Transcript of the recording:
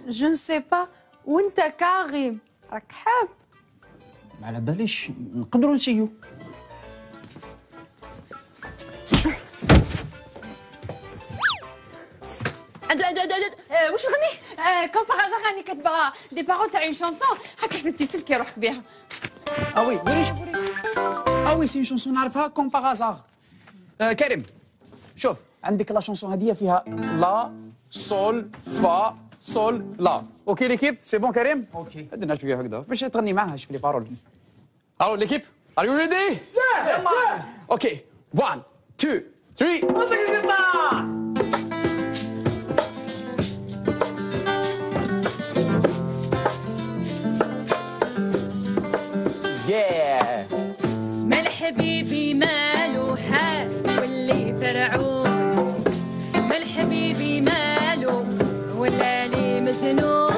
je ne sais pas. وانت كريم راك حاب؟ ما على باليش، نقدروا نسيو. واش نغني؟ comme par hasard راني كاتبه des paroles تاع une chanson، هاكا حبيبتي سلكي روحك بها. ah oui وري شوف وري. ah oui c'est chanson نعرفها comme par hasard. كريم شوف، عندك la chanson هذه فيها la sol fa sol la. OK l'équipe، c'est bon كريم؟ OK. عندنا شوية هكذا باش تغني معاها، شوف les paroles. allô l'équipe، are you ready؟ OK 1 2 3. Yeah. مال حبيبي مالو حال واللي فرعون، مال حبيبي مالو ولا لي مجنون.